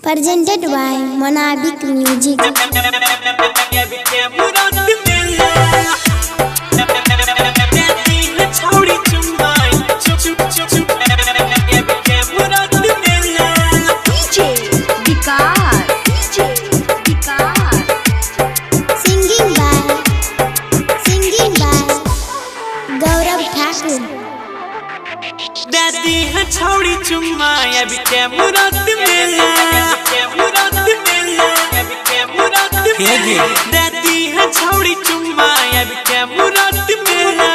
Presented by Monabik Music. DJ Vikas, DJ Vikas. Singing by Gaurav Thakur. दादी है छौड़ी चुम्मा अभी के मुराद मेला दादी है छौड़ी चुम्मा अभी के मुराद मेला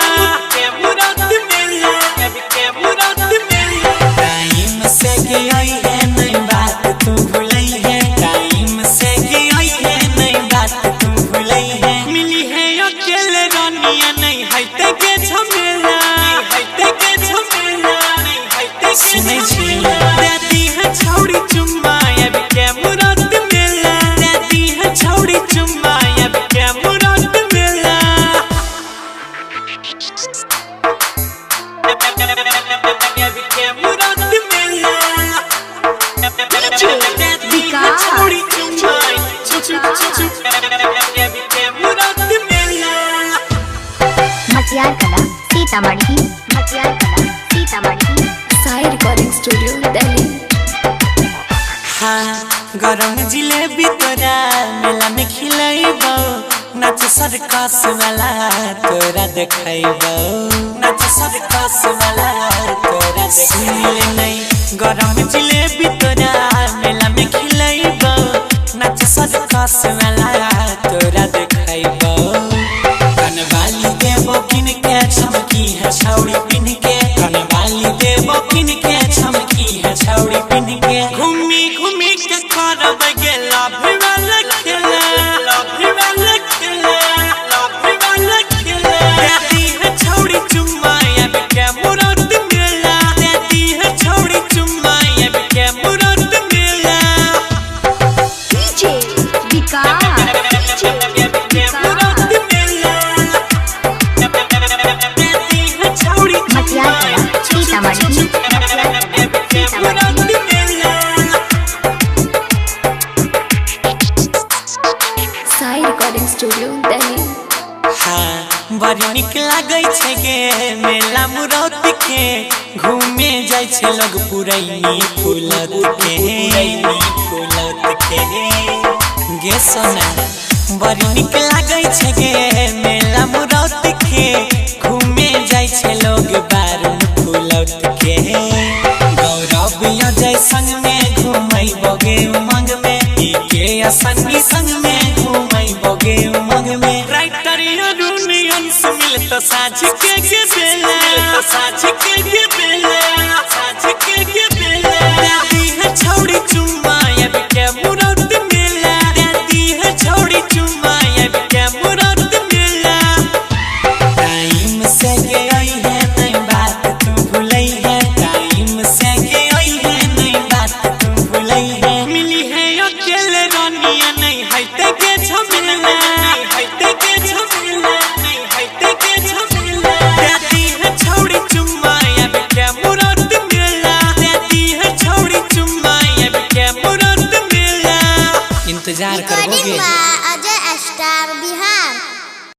टाइम से गई है नहीं बात तू भूलई है, टाइम से गई है नहीं बात तू भूलई है। मिली है अकेले रानिया नहीं है ते के झमेला सुनै छी। दादी है छौड़ी चुम्मा अभी के मुराद मेला, दादी है छौड़ी चुम्मा अभी के मुराद मेला। अभी के मुराद मेला दादी है छौड़ी चुम्मा अभी के मुराद मेला। मटियार कला सीतामढ़ी, मटियार कला Sitamarhi. Sai Recording Studio, Delhi. हाँ गरम जिलेबी तोरा मेला में खिलाइबो, नाच सर्कस वाला तोरा देखाइबो, नाच सर्कस वाला तोरा सुनिले नहीं। गरम जिलेबी तोरा मेला में खिलाइबो, नाच सर्कस वाला तोरा देखाइबो। कनवाली देबो किन के छमकी है छौड़ी पिन के, कनवाली देबो किन के छमकी है छौड़ी पिन के। घूमी घूमी के करब गे लव वाला खेला, लव वाला खेला, लव वाला खेला। दादी है छौड़ी चुम्मा अभी के मुराद मेला, दादी है छौड़ी चुम्मा अभी के मुराद मेला। DJ Vikas, DJ Vikas. मुराद मेला दादी है छौड़ी मटियार कला सीतामढ़ी, मटियार कला Sitamarhi. Sai Recording Studio, Delhi. हाँ बड़ी निक लागै छै गे मेला मुरौत के, घूमे जाइ छै लोग पुरैनी फूलत के, फूलत के गे सोना। बड़ी निक लागै छै गे मेला मुरौत के, घूमे जाइ छै लोग बारून फूलत के। गौरव अजय संग में घूमैबो गे उमंग में, के संगी संग में घूमैबो गे उमंग में। राइटर अरुण अंश मिलत साँझ के बेला, साँझ के बेला, साँझ के बेला। दादी है छौड़ी चुम्मा अभी के मुराद मेला, दादी है छौड़ी चुम्मा अभी के मुराद मेला। टाइम से गई है नहीं बात तू भूलई है, टाइम से गई है नहीं बात तू भूलई है। मिली है अकेले रानिया नहीं है ते के झमेला, नहीं है ते के झमेला, नहीं है ते के झमेला। दादी है छौड़ी चुम्मा अभी के मुराद मेला, दादी है छौड़ी चुम्मा अभी के मुराद मेला। इंतजार